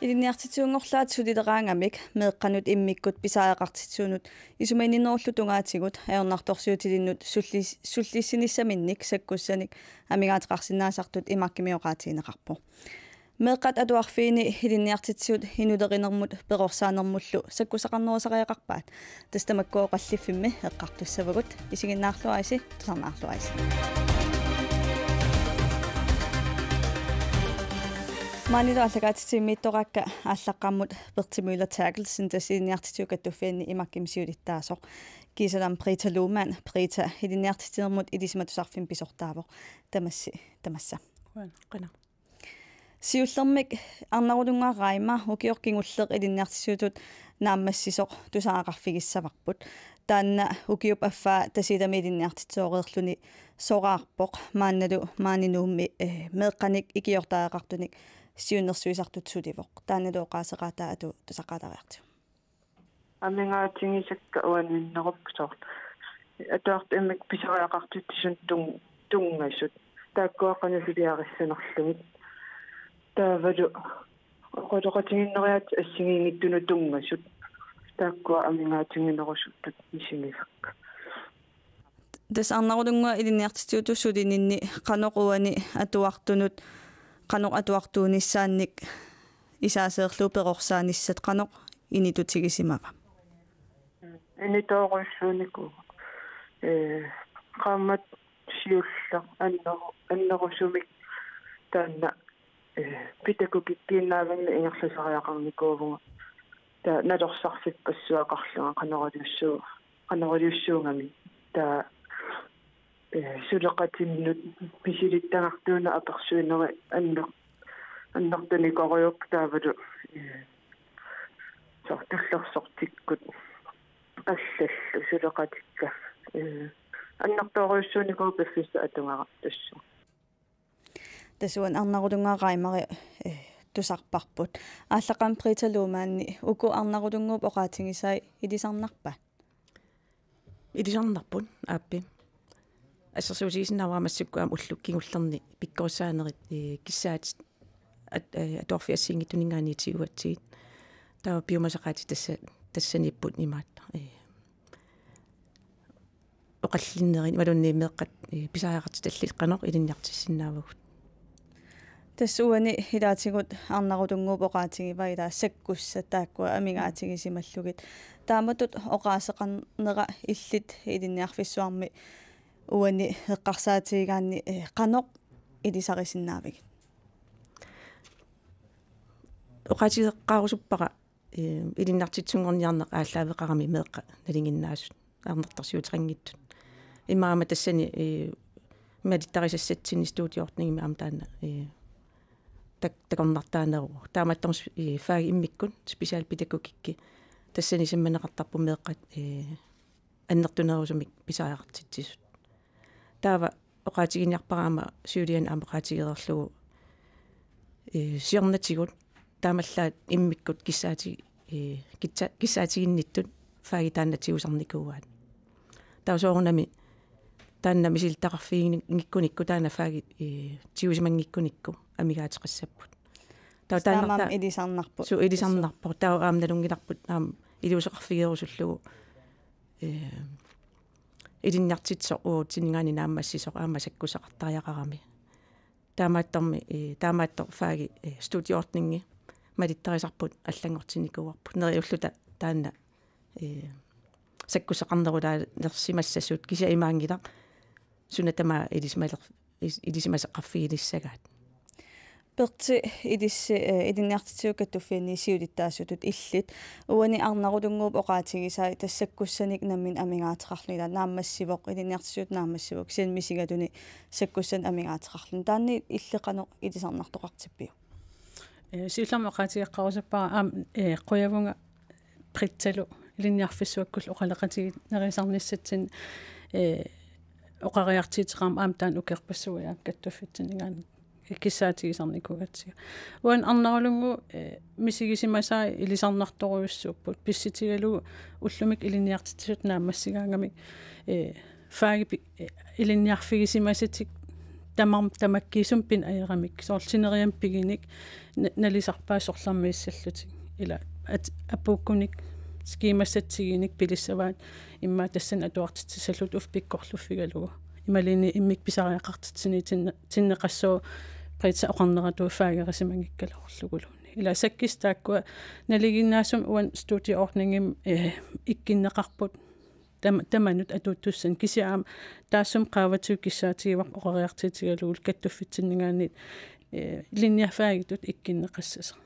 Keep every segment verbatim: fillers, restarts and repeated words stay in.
Ilinniartitsisunngorlaat sulileraangamik meeqqanut immikkut pisariaqartitsisunut isumaginninnerullu tungaatigut ajornartorsiutilinnut sullis-, sullissinissaminnik sakkussanik amigaateqarsinnaasartut IMAK-imi oqaatigineqarpoq. Meeqqat atuarfiini ilinniartitsisut inulerinermut perorsaanermullu sakkussaqarnerusariaqarpaat. Tassa tamakku oqalliffimmi eqqartussavagut, isiginnaarluarisi, tusarnaarluarisi. Maanilu aallakaatitsivimmiittoraakka aallaqqaammut Berti Møller Terkelsen, tassa Ilinniartitsisut Kattuffianni IMAK-imi siulittaasoq, kiisalu aamma Britta Lohmann. Britta, ilinniartitsinermut Ilisimatusarfimmi pisortaavoq. Tamassi, tamassa. Qujan, qujan. Siullermik Arnarulunnguaq Reimer, ukioq kingulleq ilinniartitsisutut naammassisoq tusaraqarfigissavarput. Taanna ukiup affaa Tasiilami ilinniartitsooreerluni soraarpoq, maannalu maani Nuummi, eh, meeqqanik ikiortariaqartunik siunnersuisartut sulivoq. Taannalu oqaaseqaataa Atu tusaqaatariartigu. Amigaatigisakka uaniinnerup soorlu atuartut immikkut pisariaqartitsisut tun-, tunngasut. Taakkua qanoq suliarissanerlugit. Taavalu oqaloqatigiinneriaatsit assigiinngitsunut tunngasut. Taakkua amigaatiginerusuttut misigisakka. Tassa Arnarulunnguaq ilinniartitsisutut sulininni qanoq uani atuartunut, qanoq atuartuunissaannik isaaseerlugu perorsaanissat qanoq initutigisimava? Initoorujussuunikuuvoq. Ee, qaammat siulleq anneru-, annerusumik taanna, ee, pædagogikkiinnaavimmi ingerlasariaqarnikuuvunga. Taava nalorsarfippassuaqarlunga qanoriliussuu-, qanoriliussuugami. Taava, ee, suleqatinnut misilittagartuunut apersuinerit anner-, annertunikorujuupput taavalu, ee, soorlu tullersortikkut allallu suleqatikka, ee, annertoorujussuunikuuvoq piffissaq atugarartussaq. Tassa uani Arnarulunnguaq Reimer, eh, tusarparput. Aallaqqaammut Britta Lohmann, uku Arnarulunnguup oqaatigisai ilisarnarpa? Ilisarnarput, aappi. Assersuutigisinnaavara massakkut aamma ullut kingullerni pikkorissaanerit, eh, kissaatit at-, eh, atuarfiit assigiinngitsuninngaanniit tigugatsigit. Taava piumasaqaatit tassa-, tassaniipput imaattoq. Eh, oqallinnerit imaluunniit meeqqat, eh, pisariaqartitallit qanoq ilinniartissinnaavagut. Tassa uani ilaatigut Arnarulunnguup oqaatigivaa ilaa sakkussat taakkua amigaatigisimallutigit. Taamatut oqaaseqarnera illit ilinniarfissuarmi uani eqqarsaatigigaanni, eh, qanoq ilisarisinnaavigit? Oqaatigeqqaarusuppara, eh, ilinniartitsisunngorniarneq aallaaveqarami meeqqat nalinginnaasut ajornartorsiuteqanngitsut. Imaammat tassani, eh, malittarisassatsinni studieordningimi aamma taanna, eh, tak-, takornartaaneruvoq. Taamaattumik, eh, fagit immikkut specialpædagogikki tassani sammineqartarput meeqqat, eh, annertunerusumik pisariaqartitsisut. Taava oqaatiginiarpara aamma siuliani aamma oqaatigereerlugu, eh, siornatigut taamaallaat immikkut kissaati-, eh, kitsa-, kissaatiginnittut fagit taanna tigusarnikuuaat. Taava soorunami taanna misilittagaqarfiginngikkunikku taanna fagit, eh, tigusimanngikkunikku amigaateqassapput. Taava taanna taamaammat ta-, ilisarnarpoq. Suu, ilisarnarpoq. Taava aamma nalunngilarput aamma iliuuseqarfigerusullugu, eh, ilinniartitsisoq uatsinngaanniit naammassisoq aamma sakkussaqartariaqarami. Taamaattormi, eh, taamaattoq fagi, eh, studieordningi malittarisarput allanngortinnikuuarput. Neriulluta taanna, eh, sakkussaqarnerulaalersimassasut kisianni imaanngilaq suna tamaat ilisimaler-, is-, ilisimaseqarfigilissagaat. Berti, ilissi, eh, Ilinniartitsisut Kattuffianni siulittaasutut illit. Uani Arnarulunnguup oqaatigisai tassa sakkussanik nammineq amigaateqarluni, ilaa naammassivoq, ilinniartitsisut naammassivoq, kisianni misigaluni sakkussanik amigaateqarluni. Taanna illit qanoq ilisarnartoqartippiuk? Eh, siullermik oqaatigeqqaarusuppara aamma, eh, qujavunga Brittalu ilinniarfissuakkullu oqaloqatiginerusarnissatsinni, eh, oqariartuuteqarmat aamma taanna ukiorpassuit aamma kattuffitsinninngaanniit kissaatigisarnikuugatsigu. Uani Arnarulunnguup, eh, misigisimasai ilisarnartorujussuupput. Pissutigalugu ullumikkut ilinniartitsisutut naammassigaangamik, eh, fagi pi-, eh, ilinniarfigisimasatik tamar-, tamakkiisumik pinajaramik, soorlu sineriammi piginik na-, nalisarpaat sorlarmiissallutik. Ila at-, apuukkunik skiimassatsiginik pilissavaat immaqa tassani atuartitsissallutik uffa pikkorluffigalugu. Imaluunniit immikkut pisariaqartitsiniit tinne-, tinneqassooq Britta oqarneratut fagerisimanngikkaloorluguluunniit. Ila sakkissat taakkua nalinginnaasumik uani studieordningimi, eh, ikkunneqarput tam-, tamanut atuuttussanik, kisianni aamma taassuma qaavatigut kissaatigaarput oqariartuutigalugu kattuffitsinninngaanniit, eh, ilinniarfigaartut ikkunneqassasoq.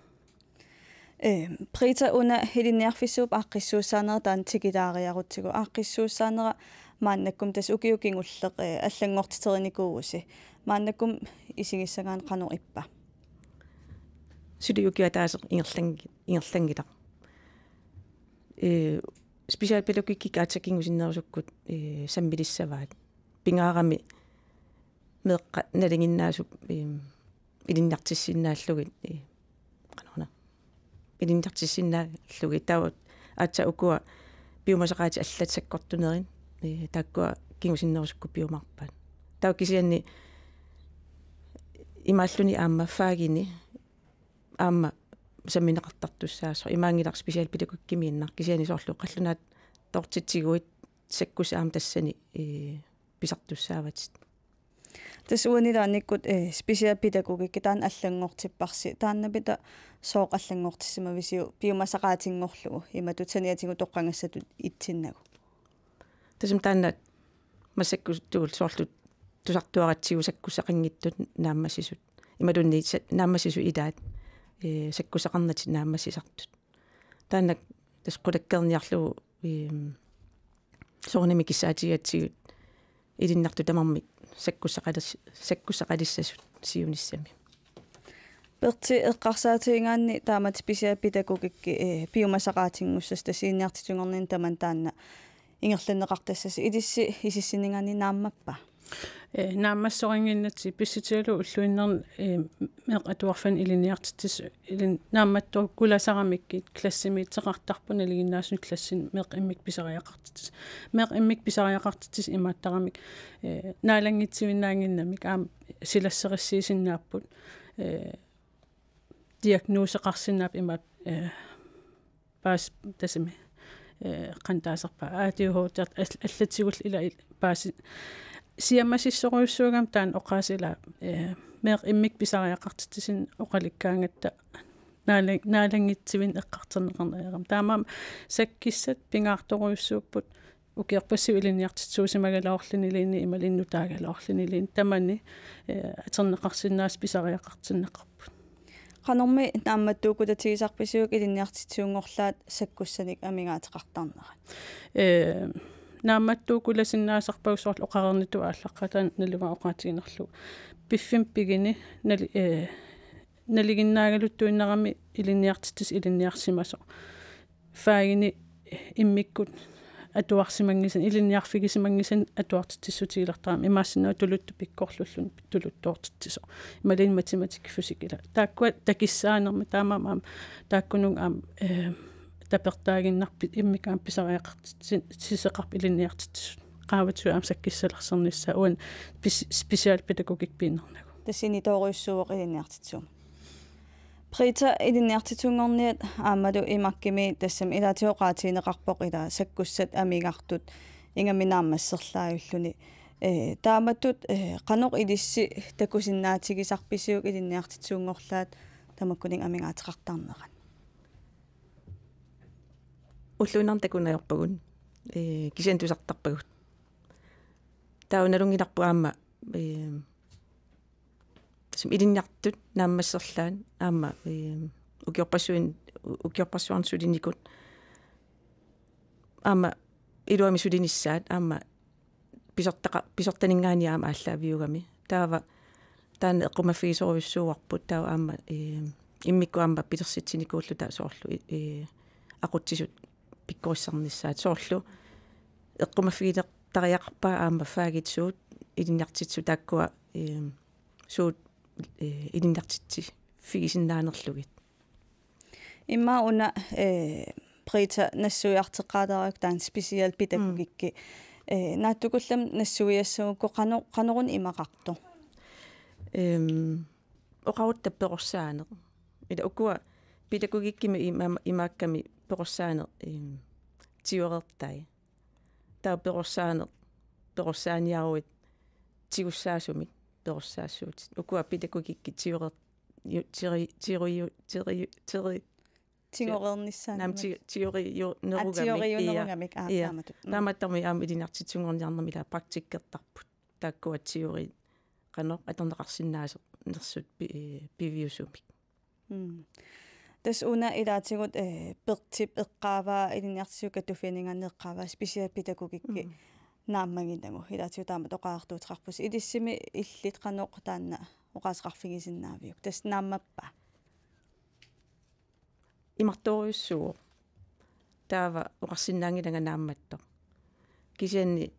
Eh, Britta, una ilinniarfissuup aaqqissuussaanera taanna tikilaareerutsigu. Aaqqissuussaanera maannakkut tassa ukioq kingulleq, eh, allanngortiterinikuuvusi. Maannakkut isigissagaanni qanoq ippa? Suli ukioq ataaseq ingerlang-, ingerlanngilaq. Eh, specialpædagogikkit aatsaat kingusinnerusukkut, eh, sammilissavaat. Pingaarami meeqqat nalinginnaasut, eh, ilinniartissinnaallugit, eh, qanoruna. Ilinniartissinnaallugit. Taava aatsaat ukua piumasaqaatit allat sakkortunerit, eh, taakkua kingusinnerusukkut piumaarpaat. Taava kisianni imaalluni aamma fagini aamma sammineqartartussaasoq. Imaanngilaq specialpædagogikkimiinnaq, kisianni soorlu qallunaatoortitsiguit sakkussat aamma tassani, eh, pisartussaavatit. Tassa uani ilaannikkut, eh, specialpædagogikki taanna allanngortipparsi. Taannapita sooq allanngortissimavisiuk piumasaqaatinngorlugu imatut saniatigut toqqagassatut itsinnagu? Tassami taanna massakkutsigullu soorlu tusartuaratsigu sakkussaqanngitsut naammassisut. Imaluunniit sa-, naammassisut ilaat, eh, sakkussaqarnatik naammassisartut. Taanna tassa qulakkeerniarlugu, ehm, soorunami kissaatigatsigu ilinniartut tamarmik sakkussaqalis-, sakkussaqalissasut siunissami. Berti, eqqarsaatigigaanni taamatut specialpædagogikki, eh, piumasaqaatinngussasoq, tassa ilinniartitsisunngornerni tamanna taanna ingerlanneqartassasi, ilissi isissinninngaanniit naammappa? Eh, naammassorinnginnatsigu pissutigalugu ulluinnarni, eh, meeqqat atuarfianni ilinniartitsisut, ilin-, naammattuukulasaramikku klassimiittoqartarput nalinginnaasumik klassini meeqqat immikkut pisariaqartitsisut. Meeqqat immikkut pisariaqartitsisut imaattaramik, eh, naalanngitsivinnaannginnamik aamma silassarissiisinnaapput, eh, diagnoseqarsinnaapput imaat, eh, paas-, tassami, eh, qanoq taasarpaat, A D H D al-, allatigullu ila il-, paasi-, siammasissorujussuugami taanna oqaaseq ila, eh, meeqqat immikkut pisariaqartitsisut oqalukkaangatta naala-, naalanngitsivinnik eqqartorneqarneq ajorami. Taamaammat sakkissat pingaartorujussuupput ukiorpassuit ilinniartitsisuusimagaluarluniluunniit imaluunniit nutaagaluarluniluunniit tamanit, eh, atorneqarsinnaasoq pisariaqartinneqarput. Qanormi naammattuukkulatigisarpisiuk ilinniartitsisunngorlaat sakkussanik amigaateqartarnerat? Eh, naammattuukkulasinnaasarpagut soorlu oqareernittut aallaqqaataani naluara oqaatiginerlugu. Piffimmi pigini nali-, eh, nalinginnaagaluttuinnarami ilinniartitsisut ilinniarsimasoq. Fagini immikkut atuarsimanngisannik, ilinniarfigisimanngisannik atuartitsissutigilertarami, imaassinnaavoq tuluttut pikkorlulluni tuluttoortitsisoq. Imaluunniit matematik, fysik ila. Taakkua takissaanermi taamaammat aamma taakkununnga aamma, eh, tapertaaginnarpoq immikkut aamma pisariaqartitsi-, -siseqarput ilinniartitsisut. Qaavatigut aamma sakkissalersornissaat uani pis-, specialpædagogik piinnarnagu. Tassa initoorujussuuvoq ilinniartitsisuumut. Britta, ilinniartitsisunngorniat aammalu imakkimi tassami ilaatigut oqaatigineqarpoq ila sakkussat amigartut ingammik naammasserlaajulluni. Eh, taamatut, eh, qanoq ilissi takusinnaatigisarpisiuk ilinniartitsisunngorlaat tamakkuninnga amigaateqartarnerat? Ulluinnarni takuneq ajorpagut. Eh, kisianni tusartarpagut. Taava nalunngilarput aamma, eh, tassami ilinniartut naammasserlaat aamma, eh, ukiorpassuin-, u-, ukiorpassuarni sulinikut aamma iluamik sulinissaat aamma pisortaqa-, pisortaninngaanniit aamma aallaaviugami. Taava taanna eqqumaffigisorujussuuarput taava aamma, eh, immikkut aamma pilersitsinikuulluta soorlu, eh, aqutsisut pikkorissarnissaat soorlu eqqumaffigilertariaqarpaa aamma fagit suut ilinniartitsisut taakkua, eh, suut, eh, ilinniartitsiffigisinnaanерлugit. Immaqa una, eh, Britta nassuiartoqqaalaaruk taanna specialpædagogikki. Mm. Eh, naatsukullammik nassuiassagukku qano-, qanoruna imaqartoq? Ehm, oqarutta perorsaaneq. Ila ukua pædagogikkimi ima-, imaakkami perorsaaneq, ehm, tigoriartai. Taava perorsaaneq, perorsaaniaruit tigussaasumik perorsaassuutit. Ukua pædagogikkit tigoreer-, ju-, tiri-, tiri-, ju-, tiri-, tiri-, Tigoreernissaanut. Naam, ti-, tiori ju-, nerugamik. Aa, tiori ju-, ia, nerugamik, aa, ia. Taamatut. Mm. Taamaattormi aamma ilinniartitsisunngorniarnermi ila praktikkertarput. Taakkua tiori qanoq atorneqarsinnaasoq nersut pi-, eh, piviusumik. Mm. Tassa una ilaatigut, eh, Pertip eqqaavaa ilinniartitsisut katuffianinngaanniit eqqaavaa specielt pædagogikki. Mm. Naammaginnagu. Ilaatigut taamatut oqariartuuteqarpusi. Ilissimi illit qanoq taanna oqaaseqarfigisinnaaviuk? Tassa naammappa? Imartorujussuuvoq. Taava oqarsinnaanngilanga naammattoq. Kisianni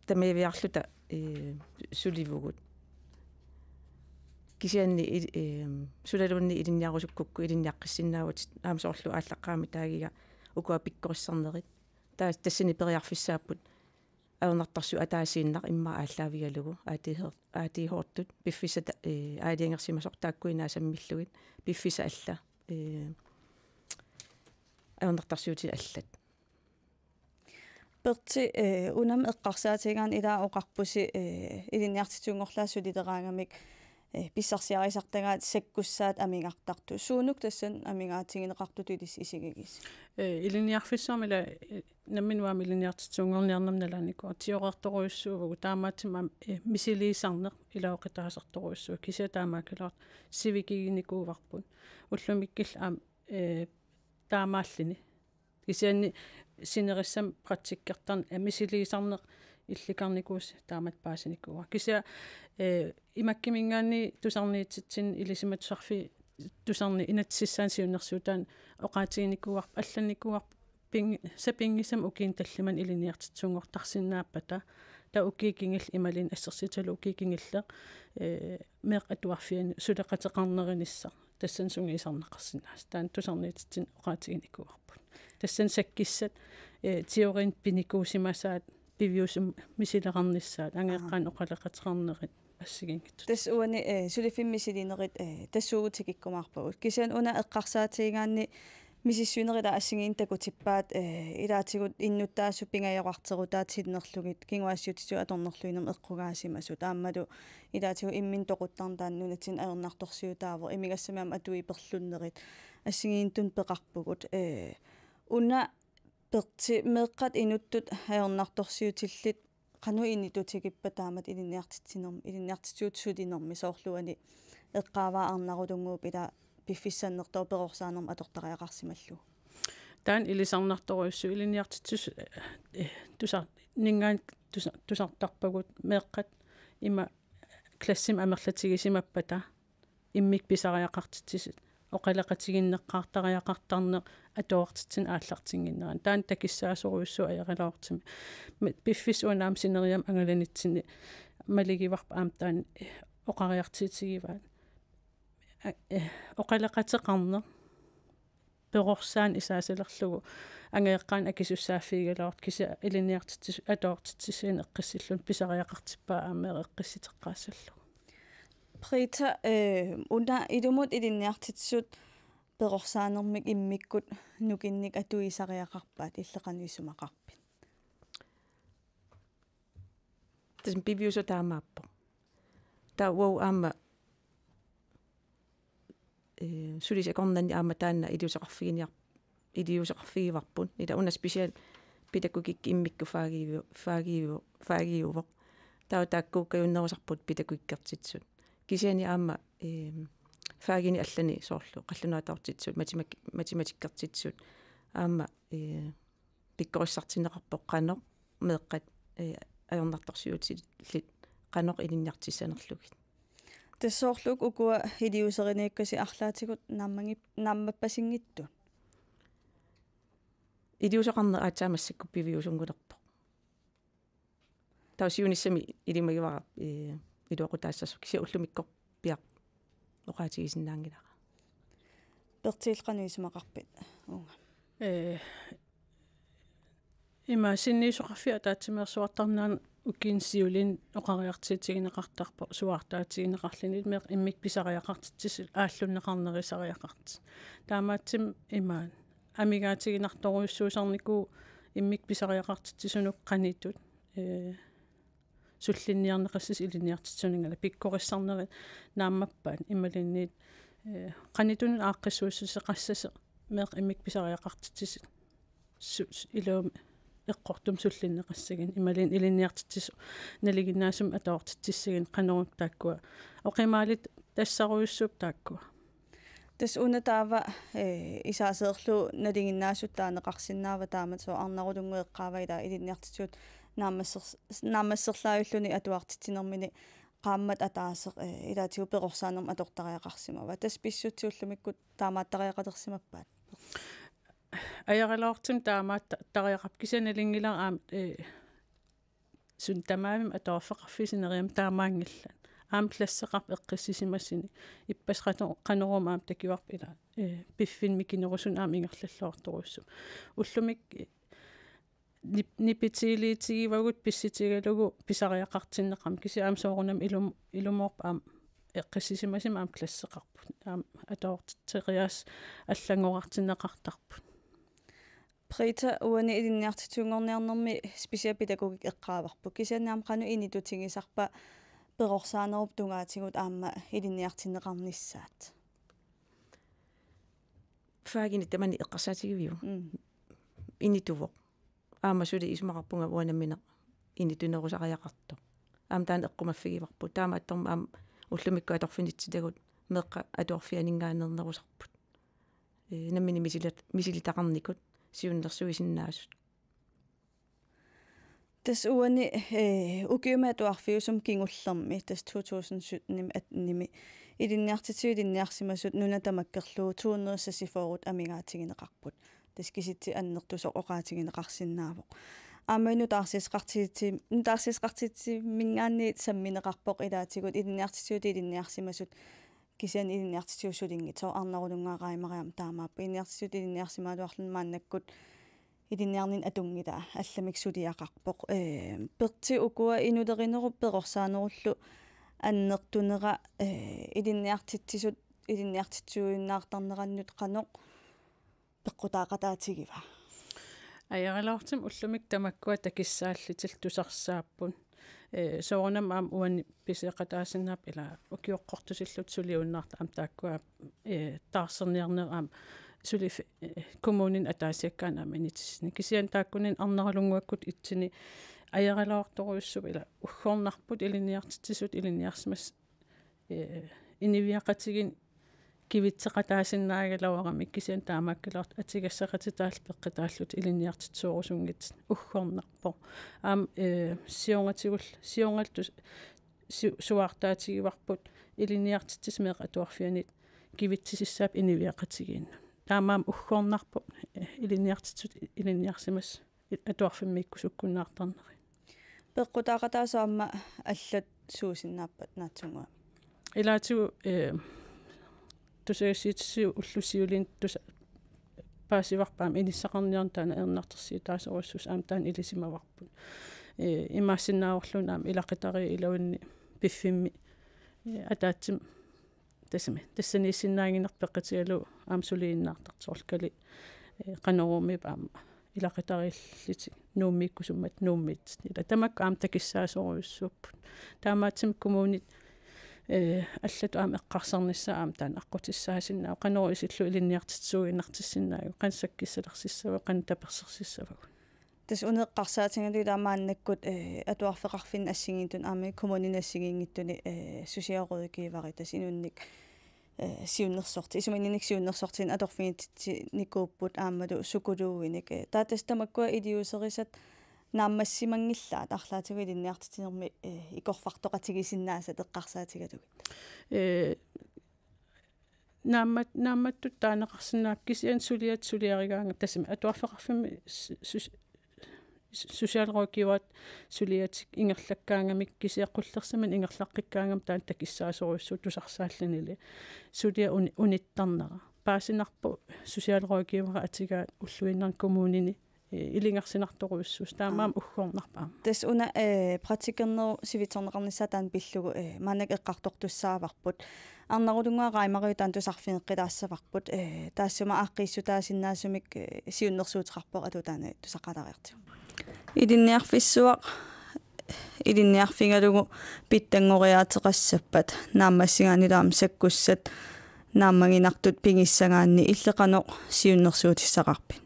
tamaviaarluta, eh, sulivugut. Kisianni il-, eh, sunaluunniit ilinniarusukkukku ilinniaqqissinnaavutit aamma soorlu aallaqqaammut taagiga ukua pikkorissarnerit. Taa-, tassani periarfissaapput ajornartorsiut ataasiinnaq immaqa aallaavigalugu A D H, A D H-tut piffissaq ta-, eh, aalajangersimasoq taakkuinnaat sammillugit piffissaq alla, eh, ajornartorsiutit allat. Perti, eh, unami eqqarsaatigigaanni ila oqarpusi, eh, ilinniartitsisunngorlaa sulileraangamik, eh, pissarsiarisartagaat sakkussaat amigartartut. Suunuku tassani amigaatigineqartutut ilissi isigigisi? Eh, ilinniarfissuarmi ila, eh, nammineq aamma ilinniartitsisunngorniarnermut nalaanikuuara, tigoreertorujussuuvugut, taamaattumik aamma, eh, misiliisarneq ilaqutaasartorujussuuvoq, kisianni taamaakkaluartoq sivikiginikuuarput. Ullumikkut aamma, eh, taamaalluni. Kisianni sinerissami praktikkertarneq, eh, misiliisarneq illikarnikuusoq taamatut paasinikuuara. Kisianni, eh, imakkiminngaanniit tusarniititsinni Ilisimatusarfiup tusarnii inatsisissaanik siunnersuutaanut oqaatiginikuuarput, allannikuuarput ping-, sapinngisamik ukiuni tallimani ilinniartitsisunngortarsinnaappata. Taava ukiut kingulleq imaluunniit assersuutigalugu ukiut kingulleq, eh, meeqqat atuarfianni suleqateqarnerinissaq. Tassani sungiusarneqarsinnaasut. Taanna tusarniititsinni oqaatiginikuuarput. Tassani sakkussat, eh, teoriinut pinikuusimasaat piviusumik misileqarnissaat, angajoqqaanut oqaloqateqarnerit assigiinngitsut. Tassa uani, eh, suliffimmi misiliinerit, eh, tassuugut tikikkumaarpagut. Kisianni una eqqarsaatigigaanni misissuinerit ila assigiinngitsut takutippaat, eh, ilaatigut innuttaasut pingajoqarterutaat sinnerlugit, kinguaassiuutitigut atornerluinnarmik eqqugaasimasut. Aammalu ilaatigut imminut toquttarneq taanna nunatsinni ajornartorsiutaavoq, imigassamik aamma atuiperlunnerit, assigiinngitsunik peqarpugut. Eh, una Perti, meeqqat inuttut ajornartorsiutillit qanoq inittutigippat taamatut ilinniartitsinermi, ilinniartitsisutut sulinermi, soorlu uani eqqaavaa Arnarulunnguup ila piffissannertoq perorsaanermut atortariaqarsimallugu? Taanna ilisarnartorujussuuvoq, ilinniartitsisut, eh, tusarninngaanniit tusa-, tusartarpagut meeqqat ima klassimi amerlatigisimappata immikkut pisariaqartitsisut, oqaloqatigineqartariaqartarneq atuartitsineq aallartinnginnerani. Taanna takussaasorujussuuvoq ajoraluartumik. Mi-, piffissap una aamma sineriammi angalanitsinni maligivarput aamma taanna oqariartuutigivaat. A-, eh, oqaloqateqarneq perorsaaneq isaasalerlugu angajoqqaanut akisussaaffigigaluartoq, kisianni ilinniartitsisut atuartitsisuuneq eqqissilluni pisariaqartippaa aamma eqqissiteqqaassallugu. Britta, eh, una ilumut ilinniartitsisut perorsaanermik immikkut nukinnik atuisariaqarpaat, illit qanoq isumaqarpit? Tassa piviusoq taamaappoq. Taava uagut aamma, eh, sulisut akornanni aamma taanna iliuuseqarfiginiar-, iliuuseqarfigivarput. Ila una specielt pædagogik immikkut fagiiu-, fagiiu-, fagiiuvoq. Taava taakkuukkajunnerusarput pædagogikkertitsisut. Kisianni aamma, eh, faginik allanit soorlu qallunaatoorujuttut, matematik-, matematikkertitsisut. Aamma, eh, pikkorissartinneqarpoq qanoq meeqqat, eh, ajornartorsiutillit qanoq ilinniartissanerlugit. Tassa soorlu ukua iliuuseriniakkasi arlaatigut naammagip-, naammappasinngittut? Iliuuseqarneq aatsaat massakkut piviusunngulerpoq. Taava siunissami ilimagivara, eh, iluaqutaassasoq, kisianni ullumikkorpiaq oqaatigisinnaanngilara. Pertiillu qanoq isumaqarpit uunga? Eh, Ima sinniisoqarfiup ataatsimeersuartarneq ukiuni siuliini oqariartuutigineqartarpoq suaartaatigineqarluni meeqqat immikkut pisariaqartitsisut aallunneqarnerusariaqartut. Taamaattumik ima amigaatiginartorujussuusarnikuuvoq immikkut pisariaqartitsisunut qanoq ittoq, ee, sullinniarneqassasoq ilinniartitsisunik, ila pikkorissarnerit naammappaat imaluunniit, ee, qanoq ittoq aaqqissuussuseqassasoq meeqqat immikkut pisariaqartitsisut su-, su-, iluamik eqqortumik sullinneqassagineq imaluunniit ilinniartitsisut nalinginnaasumik atuartitsissagineq, qanoruna taakkua oqimaalutassaarujussuupput taakkua. Tassa una taava, eh, isaaseerlugu nalinginnaasut taaneqarsinnaava taamatut, soorlu Arnarulunnguup eqqaavaa, ila ilinniartitsisut naammasser-, naammasserlaajulluni atuartitsinermini qaammat ataaseq, eh, ilaatigut perorsaanermut atortariaqarsimava. Tassa pissutsit ullumikkut taamaattariaqalersimappat? Ajoraluartumik taamaattariaqarpoq, kisianni nalunngilara aamma, eh, suut tamaasa atuarfeqarfiit sineriammi taamaanngillat. Aamma klasseqarpoq eqqissisimasuni. Ippassaq qano-, qanoruna aamma takuarput, ila, eh, piffinni mikinerusuni aamma ingerlalluartorujussuuvoq. Ullumikkut, eh, nip-, nipitiiliutigivagut pissutigalugu pisariaqartinneqarmat, kisianni aamma soorunami ilum-, ilumoorpoq aamma eqqissisimasumi aamma klasseqarput. Aamma atuartitseriaaseq allanngorartinneqartarpoq. Britta, uani ilinniartitsisuunngorniarnermi specialpædagogik eqqaavarput. Kisianni aamma qanoq initutigisarpa perorsaanerup tungaatigut aamma ilinniartinneqarnissaat? Fagini tamanit eqqarsaatigiviuk? Mm. Inituvoq. Aamma suli isumaqarpunga uanga nammineq initunerusariaqartoq. Aamma taanna eqqumaffigivarput. Taamaattormi aamma ullumikkut atorfinitsitagut meeqqat atuarfianinngaanneernerusarput. Ee, nammineq misilit-, misilitaqarnikut siunnersuisinnaasut. Tassa uani, eh, ukiumi atuarfiusumi kingullermi, tassa to tusind sytten-imi attenimi, ilinniartitsisut ilinniarsimasut nuna tamakkerlugu to hundrede seksogfyrre amigaatigineqarput. Tassa kisitsisit annertusoq oqaatigineqarsinnaavoq. Aamma nutaarsiassaqartigitit-, nutaarsiassaqartigitinninngaanniit sammineqarpoq, ilaatigut ilinniartitsisut ilinniarsimasut, kisianni ilinniartitsisut sulinngitsut, soorlu Arnarulunnguaq Raimari aamma taamaappoq. Ilinniartitsisut ilinniarsimagaluarluni maannakkut ilinniarninni atunngilaq, allamik suliaqarpoq. Ee, Pertsi, ukua inulerinerup perorsaanerullu annertunera, ee, ilinniartitsisut ilinniartitsisuinnaartarnerannut qanoq peqqutaaqataatigiva? Ajoraluartumik ullumikkut tamakkua takissaallutillu tusarsaapput. Ee, soorunami aamma uani pisioqataasinnaapput, ila ukioqqortusillutik suliunnaartut aamma taakkua, ee, taarserniarnerat aamma suli fi-, ee, kommunini ataasiakkaanut aamma initisinni. Kisianni taakkunani Arnarulunnguakkut itsini ajoraluartorujussuupput, ila uggornarput ilinniartitsisut ilinniarsimasut, ee, inuiaqatigiinni kivitseqataasinnaagaluaramik, kisianni taamaakkaluartoq atugassaqatitaallu peqqutaallutik ilinniartitsisoorusunngitsut, uggornarpoq. Aamma, ee, siornatigul-, siornaltu su-, suaartaatigivarput ilinniartitsisut meeqqat atuarfianniit kivitsisissaapput inuiaqatigiinnut. Taamaammat uggornarpoq, ee, ilinniartitsisut ilinniarsimasut atuarfimmiikkusukkunnaartarnerat. Peqqutaaqataasoq aamma allat suusinnaappat naatsunnguamik? Ilaatigut, ee, tusagassiuutitigut ullut siuliini tusa-, paasivarput aamma inissaqarniarneq, taanna ajornartorsiutaasorujussuusoq, aamma taanna ilisimavarput. Ee, imaassinnaavorluunniit aamma ilaqutariit iluanni piffimmi, ee, ataatsimik tassami tassaniissinnaannginnerput peqqutigalugu aamma suliinnaartartut, soorlu Kali, ee, Qanoruumiippoq aamma ilaqutariillutik Nuummiikkusummat Nuummiit. Ila tamakku aamma takussaasorujussuupput. Taamaattumik kommunit, ee, allatut aamma eqqarsarnissaat aamma taanna aqqutissaasinnaavoq, qanoq isillugu ilinniartitsisuuginnartissinnaagut, qanoq sakkissalersissavagut, qanoq tapersersussavagut. Tassa una eqqarsaatigalugu ila maannakkut, ee, atuarfeqarfinni assigiinngitsunik aamma kommunini assigiinngitsuni, ee, socialrådgiveri, tassa inunnik, ee, siunnersorti-, isumaginninnik siunnersortinik atorfigititsinikuupput aammalu psykologinik. Ee, taava tassa tamakkua iliuuserisat naammassimanngilaat arlaatigut ilinniartitsinermi, ee, ikorfartoqatigisinnaasat eqqarsaatigalugit? Ee, naammat-, naammattut taaneqarsinnaapput, kisianni suliat suliarigaangat, tassami atuarfeqarfimmi su-, su-, socialrådgiverit suliatik ingerlakkaangamik, kisianni qullersimaneq ingerlaqqikkaangami taanna takussaasorujussuuvoq tusarsaallunili. Suliap uni-, unittarnera. Paasinarpoq socialrådgiverit atugaat ulluinnarni kommunini eh, ilungersunartorujussuusoq. Taamaammat uggornarpoq aamma. Tassa una, eh, praktikkernerup sivitsorneqarnissaa taanna pillugu, eh, maannakkut eqqartortussaavarput. Arnarulunnguaq Reimariu taanna tusarfigeqqilaassavarput, eh, taassuma aaqqiissutaasinnaasumik, eh, siunnersuuteqarpoq atuutaaneq tusaqalaariartigu. Ilinniarfissuaq ilinniarfigalugu pitsanngoriaateqassappat naammassigaannilu aamma sakkussat naammaginartut pigissagaanni illit qanoq siunnersuutissaqarpit?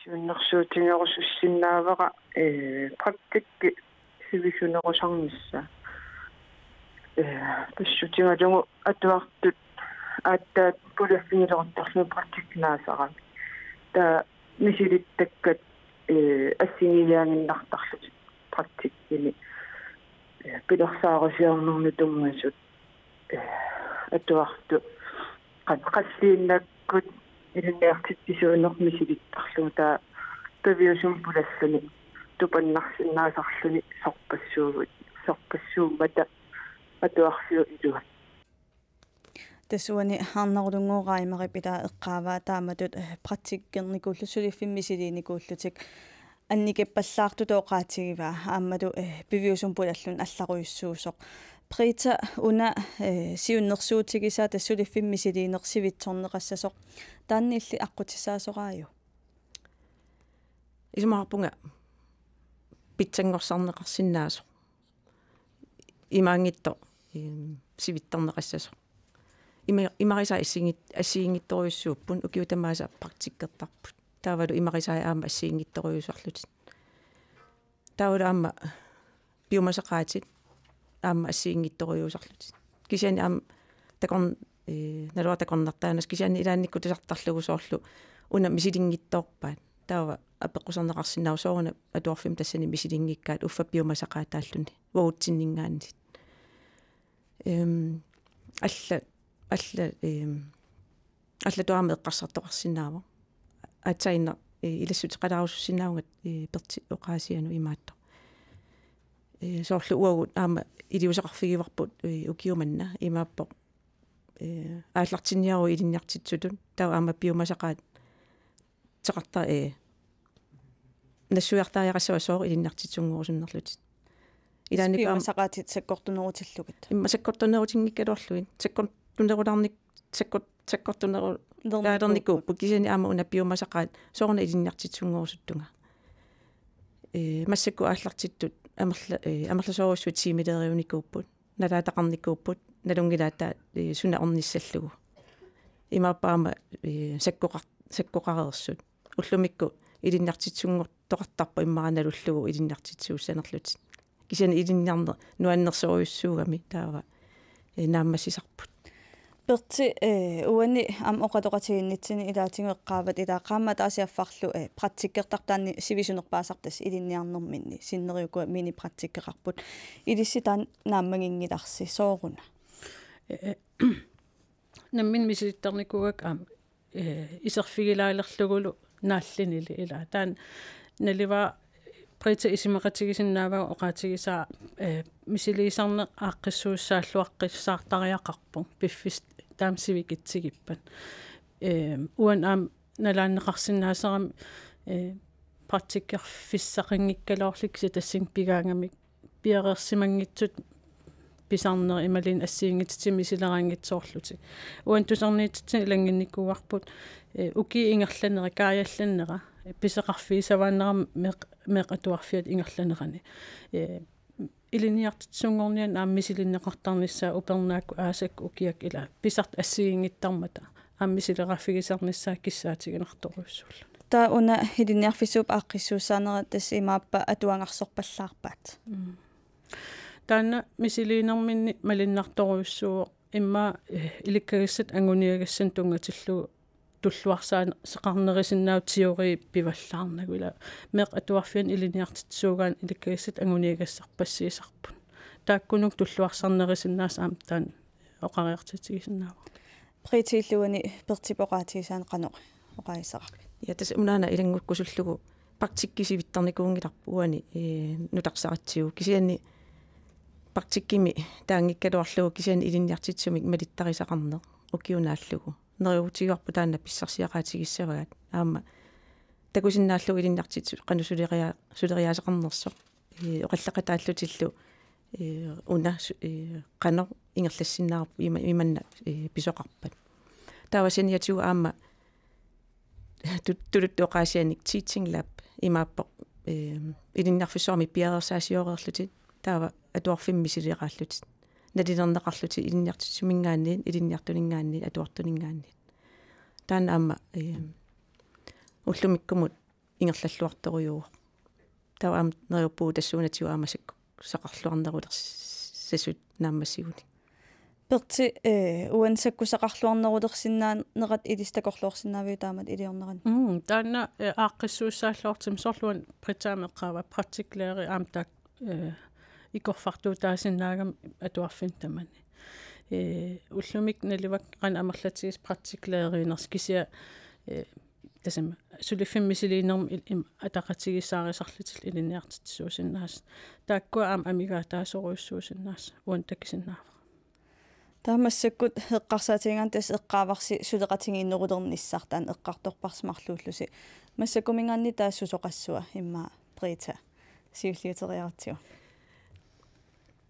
Siunnersuutigerusussinnaavara, eh, praktikki sivisunerusarnissaa. Eh, tassutigalugu atuartut aatsaat pulaffigileruttorlugit praktikki naasarami. Taava misilittakkat, eh, assigiiaaginnartarlutik praktikkini, eh, pilersaarusiornermi tunngasut, eh, atuartut qat-, qalliinnakkut ilinniartitsisuuneq misilittarlugu, taava piviusumik pulalluni tupannarsinnaasarluni sorpassuugut, sorpassuummata atuarfiup iluani. Tassa uani Arnarulunnguup Reimarip ilaa eqqaavaa taamatut, eh, praktikkernikuullutik suliffimmi misiliinikuullutik annikippallaartutut oqaatigivaa aammalu, eh, piviusumik pulalluni allarujussuusoq. Britta, una, eh, siunnersuutigisaa tassa suliffimmi misiliineq sivitsorneqassasoq. Taanna illit aqqutissaasoraajuk? Isumaqarpunga pitsanngorsarneqarsinnaasoq. Imaanngitsoq, em, sivitsorneqassasoq. Ima-, imarisai assigiinngit-, assigiinngitsorujussuupput, ukiut tamaasa praktikkertarput. Taavalu imarisai aamma assigiinngitsorujussuarlutik. Taavalu aamma piumasaqaatit aamma assigiinngitsorujussuarlutik. Kisianni aamma takorn-, ee, naluara takornartaannassaq kisianni ilaannikkut tusartarlugu soorlu una misilinngitsoorpaat. Taava apeqqusarneqarsinnaavoq sooruna atuarfimmi tassani misilinngikkaat uffa piumasaqaataalluni uagutsinninngaanniit. Em, alla, alla, em, allatut aamma eqqarsartoqarsinnaavoq. Aatsaannaq, eh, ilassuteqalaarusussinnaavunga, eh, Pertip oqaasianut imaattoq. Eh, soorlu uagut aamma iliuuseqarfigivarput, eh, ukioq manna imaappoq, eh, aallartinniaruit ilinniartitsisutut, taava aamma piumasaqaat teqarta-, eh, nassuiartariaqassavaat sooq ilinniartitsisunngorusunnerlutit. Ilaannikkut aamma piumasaqaatit sakkortunerutillugit. Immaqa sakkortunerutinngikkaluarlugit. Sakkortunerulaarnik-, sakkor-, sakkortuneru-, lernikuu-, laalernikuupput kisianni aamma una piumasaqaat sooruna ilinniartitsisunngorusuttut. Ee, massakkut aallartittut amerla-, ee, amerlasoorujussuit tiimileriunikuupput. Nalaataqarnikuupput, nalunngilaat taava, ee, suna ornissallugu. Imaappoq aamma, ee, sakkoqar-, sakkoqareersut. Ullumikkut ilinniartitsisunngorusuttut toqartarpoq immaqa nalullugu ilinniartitsisuussanerlutik. Kisianni ilinniarneq nuannersorujussuugami taava, ee, naammassisarput. Perti, ee, uani aamma oqaloqatigiinnitsinni ilaatigut eqqaavat ilaa qaammat ataasiarfarlu, ee, praktikkertartoq taanna sivisunerpaasartoq tassa ilinniarnerminni sinneri ukua minipraktikkeqarput. Ilissi taanna naammaginngilarsi sooruna? Ee, nammineq misilittarnikuugakku aamma, eh, iserfigilaalerlugulu naallinili ilaa. Taanna naluara Britta isumaqatigisinnaavara oqaatigisaa, eh, misiliisarneq aaqqissuussaalluaqqissaartariaqarpoq piffissaq taama sivikitsigippat. Eh, uani aamma nalaanneqarsinnaasarami, eh, praktikkerfissaqanngikkaluarluni kisianni tassani pigaangamik piareersimanngitsut pisarnerit imaluunniit assigiinngitsutigut misileraanngitsoorlutik. Uani tusarniititsinni ilanngunnikuuarput, eh, ukiup ingerlanera, kaajallannera, eh, pisoqarfigisavaannera meeq-, meeqqat atuarfiata ingerlanerani. Eh, ilinniartitsisunngornianni aamma misilinneqartarnissaa upernaakkut aasakkut ukiakkut ilaa pisartut assigiinngittarmata aamma misileraaffigisarnissaa kissaatiginartorujussuulluni. Taava una ilinniarfissuup aaqqissuussaanera tassa imaappa atuagarsorpallaarpaat. Mm. Taanna misiliinerminni malunnartorujussuuvoq immaqa, eh, ilikkagassat anguniagassannik tunngatillugu tulluarsaaseqarnerusinnaavoq teori pivallaarnagu ilaa. Meeqqat atuarfianni ilinniartitsisuugaanni ilikkagassat anguniagassarpassiisarput. Taakkununnga tulluarsarnerusinnaasut aamma taanna oqariartuutigisinnaavara. Britta, illit uani Pertip oqaatigisaanut qanoq oqaasissaqarpit? Ja, tassa unaana ilanngukkusullugu praktikki sivitsornikuunngilarput uani, ee, nutarsaratsigu. Kisianni praktikkimi taanngikkaluarlugu kisianni ilinniartitsisumik malittarisaqarneq ukiup naallugu. Neriuutigaarput taanna pissarsiaqaatigissavaat. Aamma takusinnaallugu ilinniartitsisut qanoq suleria-, suleriaaseqarnersoq. Ee, oqaloqataallutillu, ee, una su-, ee, qanoq ingerlassinnaavarput ima-, imanna, ee, pisoqarpat. Taava saniatigut aamma tu-, tuluttut oqaasiinik Teaching Lab imaappoq, ee, ilinniarfissuarmi piareersaasioreerlutit, taava atuarfimmi misiliinnarlutit. Nalilerneqarlutit ilinniartitsisuminngaanniit, ilinniartuninngaanniit, atuartuninngaanniit. Taanna aamma, ee, ullumikkumut ingerlalluartorujuuvoq. Taava aamma neriuppugut tassuunatigut aamma sakkusaqarluarnerulersasut naammassigunik. Perti, eh, uani sakkusaqarluarnerulersinnaanerat ilissi takorloorsinnaaviuk taamatut iliornerani? Mm, taanna, eh, aaqqissuussaalluartumik soorlu uani Brittaami eqqaavaa praktiklærer aamma taak-, eh, ikorfartuutaasinnaagami atuarfinnut tamani. Eh, ullumikkut nalivakka qanoq amerlatigisut praktiklæriinersoq kisianni, eh, tassami suliffimmi misiliinermi il-, im-, ataqatigiissaarisarlutillu ilinniartitsisuusinnaasut. Taakkua aamma amigaataasorujussuusinnaasut uani takusinnaavara. Taava massakkut eqqarsaatigigaanni tassa eqqaavarsi suleqatigiinnerulernissaq taanna eqqartorparsi marluullusi. Massakkuminngaanniit taava susoqassava immaqa Britta siulliuteriarutsigu?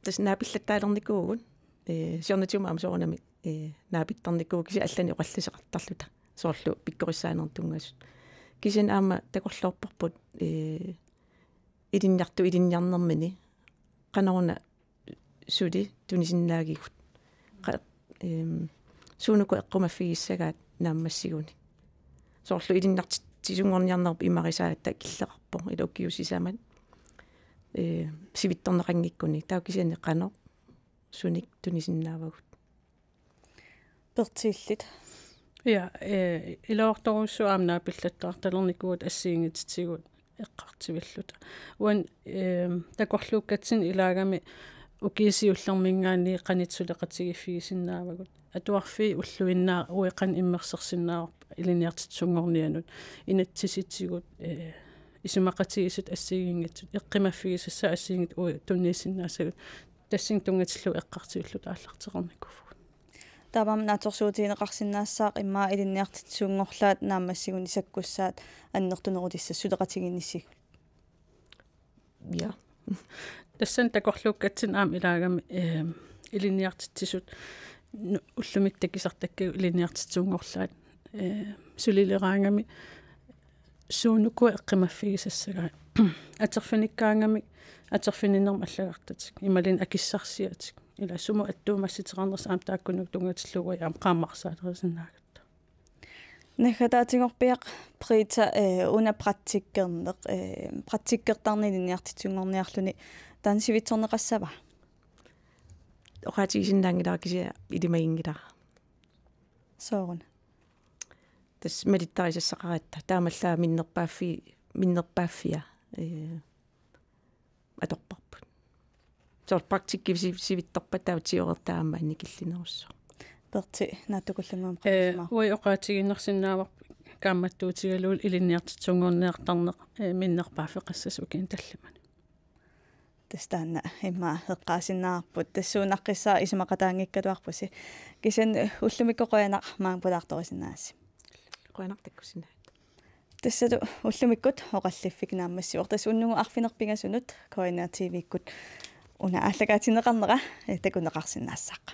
Tassa naapillattaalernikuuvugut, ee, siornatigut aamma soorunami, ee, naapittarnikuuvugut kisianni allanik oqalliseqartarluta. Soorlu pikkorissaanerit tunngasut. Kisianni aamma takorloorparput, ee, ilinniartut ilinniarnermini qanoruna suli tunisinnaagigut. Qa-, ehm, suunuku eqqumaffigissagaat naammassigunik. Soorlu ilinniartitsisunngorniarnerup imarisaata killeqarpoq ila ukiut sisamat. Ee, sivitsorneqanngikkunik. Taava kisianni qanoq sunik tunisinnaavagut. Perti illit. Ja, eh, iluartorujussuaq aamma naapillattaartalernikuuvugut assigiinngitsutigut eqqartuilluta. Uani, eh, takorluukkatsinnut ilaagami ukiut siullerminngaanniit qanoq suleqatigiiffigisinnaavagut. Atuarfiit ulluinnarni uiqan immersorsinnaavarput ilinniartitsisunngornianut. Inatsisitigut, eh, isumaqatigiissut assigiinngitsut, eqqumaffigisassat assigiinngitsut uagut tunniussinnaassavagut. Tassani tunngatillugu eqqartuilluta aallartereernikuuvugut. Taava aamma naatsorsuutigineqarsinnaassaaq immaqa ilinniartitsisunngorlaat naammassigunik sakkussaat annertunerulissat suleqatigiinnissigut. Ja. Tassani takorluukkatsinnut aamma ilaagami, eh, ilinniartitsisut nu-, ullumikkut takusartakkagut ilinniartitsisunngorlaat, eh, sulileraangami suunuku eqqumaffigisassagaat. Atorfinikkaangamik, atorfininnermik allagartatik. Imaluunniit akissarsiatik. Ila sumut attuumassuteqarnersoq aamma taakkununnga tunngatillugu aamma qaammarsaalerisinnaagatta. Naggataatigorpiaq Britta, eh, una praktikkerneq, eh, praktikkertarneq ilinniartitsisunngorniarluni taanna sivitsorneqassava? Oqaatigisinnaanngilara kisianni ilimaginngilara. Sooruna? Tassa malittarisassaqaratta. Taamaallaat minnerpaaffi-, minnerpaaffia, eh, atorparput. Soorlu praktikki si-, sivitsorpat taava teorertaa aamma annikillinerussaaq. Perti naatsukullannguamik. Eh, qanimmagu. Uagut oqaatigiinnarsinnaavarput kaammattuutigalugu ilinniartitsisunngorniartarneq, eh, minnerpaaffeqassasoq ukiuni tallimani. Tassa taanna immaqa eqqaasinnaavarput. Tassuunaqqissaaq isumaqataanngikkaluarpusi. Kisianni ullumikkut qujanaq maanga pulaartorisinnaasasi. Qujanaq takkussinnaagatsigit. Tassalu ullumikkut oqalliffik naammassivoq. Tassa unnugu arfineq-pingasunut K N R T V-kkut una aallakaatinneqarnera, eh, takuneqarsinnaassaaq.